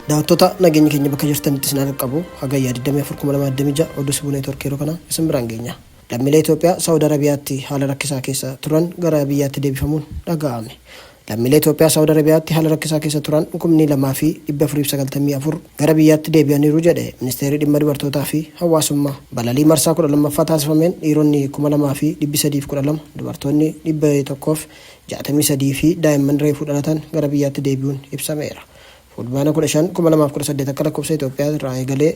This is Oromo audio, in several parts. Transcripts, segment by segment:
Daawwattoota nageenyi keenya bakka jirtanitti isin haa qaqqabu. Hagayya 24,2026 oduu Sibuu Neetwoork yeroo kana isin biraan geenya. Lammiilee Itoophiyaa Saawud Arabiyaatti haala rakkisaa keessa turan gara biyyaatti deebifamuun dhaga'ame. Lammiilee Itoophiyaa Saawud Arabiyaatti haala rakkisaa keessa turan kumni 2 fi 494 gara biyyaatti deebi'aniiru jedhe Ministeerri Dhimma Dubartootaa fi Hawaasummaa. Balalii marsaa 12ffaa taasifameen dhiironni 2,312, dubartoonni 163 fi daa'imman reefuu dhalatan gara biyyaatti deebi'uun ibsameera. Fulbaana 15, 2018 akka lakkoofsa Itoophiyaa irraa eegalee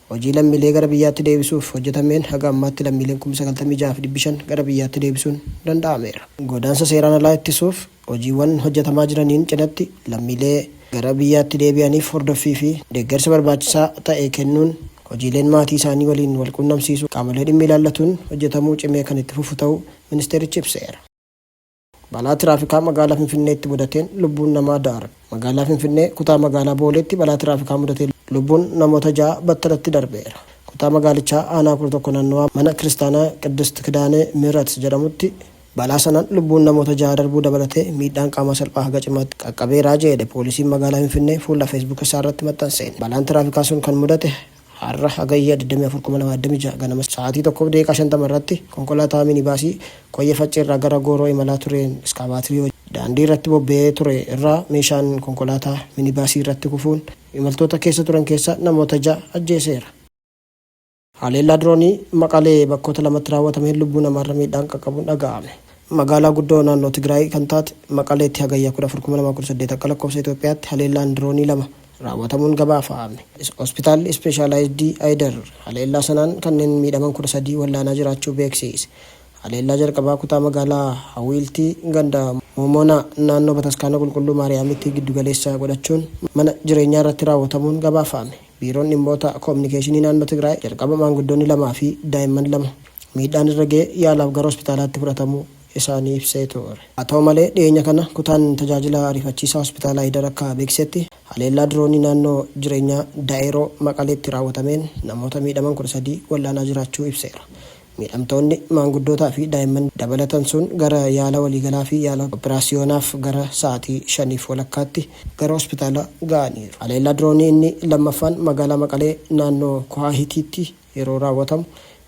hojii lammiilee gara biyyaatti deebisuuf hojjetameen haga ammaatti lammiileen 96,500 gara biyyaatti deebisuun danda'ameera. Godaansa seeraan alaa ittisuuf hojiiwwan hojjetamaa jiraniin cinatti lammiilee gara biyyaatti deebi'aniif hordoffii fi deeggarsa barbaachisaa ta'e kennuun hojiileen maatii isaanii waliin wal quunnamsiisuu qaamolee dhimmi ilaallatuun hojjetamuu cimee kan itti fufu ta'uu ministeerichi ibseera. Balaa tiraafikaa magaalaa Finfinneetti mudateen lubbuun namaa darbe. Magaalaa Finfinnee kutaa magaalaa Booleetti balaa tiraafikaa mudateen lubbuun namoota 6 battalatti darbeera. Kutaa magaalichaa aanaa 11 naannawaa mana kiristaanaa Qiddist Kidaanee Mihirat jedhamutti balaa sanaan lubbuun namoota 6 darbuu dabalatee miidhaan qaamaa salphaa haga cimaatti qaqqabeera jeedhe poolisiin magaalaa Finfinnee fuula Facebook isaarratti maxxanseen. Balaan tiraafikaa sun kan mudate Har'a Hagayya 24,2026 ganama sa'aatii 1:50 irratti konkolaataa minibaasii Koyyee Faccee irraa gara Gooroo imalaa tureen iskaavaatirii daandii irratti bobba'ee ture irraa meeshaan konkolaataa minibaasii irratti kufuun imaltoota keessa turan keessaa namoota 6 ajjeeseera. Haleellaa diroonii Maqalee bakkoota lamatti raawwatameen lubbuu namaarra miidhaan qaqqabuun dhaga'ame. Magaalaa guddoo naannoo Tigraay kan taate Maqaleetti Hagayya 14,2018 akka lakkoofsa Itoophiyaatti haleellaan diroonii lama raawwatamuun gabaafame. Hospitaalli Ispeeshaalaayizdii Ayidar haleellaa sanaan kanneen miidhaman 13 wallaanaa jiraachuu beeksiise. Haleellaa jalqabaa kutaa magaalaa Hawiiltii ganda Moomoonaa naannoo Bataskaana Qulqulluu Maariyaamitti giddugaleessa godhachuun mana jireenyaarratti raawwatamuun gabaafame. Biiroon Dhimmoota Kominikeeshinii Naannoo Tigraay jalqaba maanguddoonni lamaa fi daa'imman lama miidhaan irra ga'e yaalaaf gara hospitaalaatti fudhatamuu isaanii ibsee ture. Haa ta'u malee dhiyeenya kana kutaan tajaajila ariifachiisaa hospitaala Ayidar akka beeksisetti haleellaa diroonii naannoo jireenyaa Da'eeroo Maqaleetti raawwatameen namoota miidhaman 13 wal'aanaa jiraachuu ibseera. Miidhamtoonni maanguddootaa fi daa'imman dabalatan sun gara yaala waliigalaa fi yaala oppiraasiyoonaaf gara sa'aatii shaniif walakkaatti gara hospitaala ga'aniiru. Haleellaa diroonii inni lammaffaan magaalaa Maqalee naannoo Kohaahitiitti yeroo raawwatamu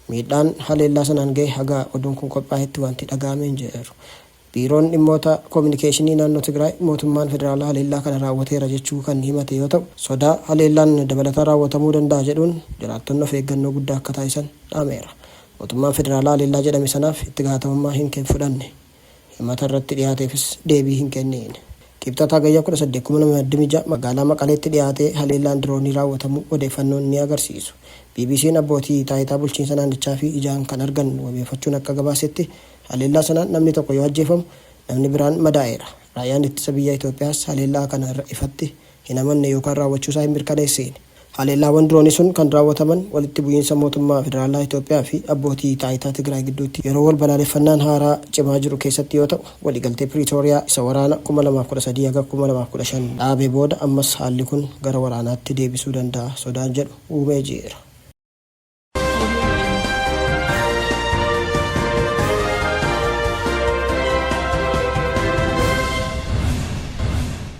miidhaan haleellaa sanaan ga'e haga oduun kun qophaa'etti wanti dhaga'ame hin jiru. Biiroon Dhimmoota Kominikeeshinii Naannoo Tigraay mootummaan federaalaa haleellaa kana raawwateera jechuu kan himate yoo ta'u, sodaa haleellaan dabalataa raawwatamuu danda'a jedhuun jiraattonni of eeggannoo guddaa akka taasisan dhaameera. Mootummaan federaalaa haleellaa jedhame sanaaf itti gaafatamummaa hin fudhanne. Himata irratti dhiyaateefis deebii hin kenniine. Kibxata Hagayya 18, 2026 magaalaa Maqaleetti dhiyaatee haleellaan diroonii raawwatamuu odeeffannoon ni agarsiisu. BBC'n abbootii taayitaa bulchiinsa naannichaa fi ijaan kan argan wabeeffachuun akka gabaasetti Haleellaa sanaan namni tokko yoo ajjeefamu, namni biraan madaa'eera. Raayyaan Ittisa Biyyaa Itoophiyaas haleellaa kana ifatti hin amanne yookaan raawwachuusaa hin mirkaneessiine. Haleellaawwan diroonii sun kan raawwataman walitti bu'iinsa mootummaa federaalaa Itoophiyaa fi abbootii taayitaa Tigraay gidduutti yeroo wal balaaleffannaan haaraa cimaa jiru keessatti yoo ta'u, waliigaltee Piriitooriyaa isa waraana 2013 haga 2015 dhaabe booda ammas haalli kun gara waraanaatti deebisuu danda'a sodaan jedhu uumee jira.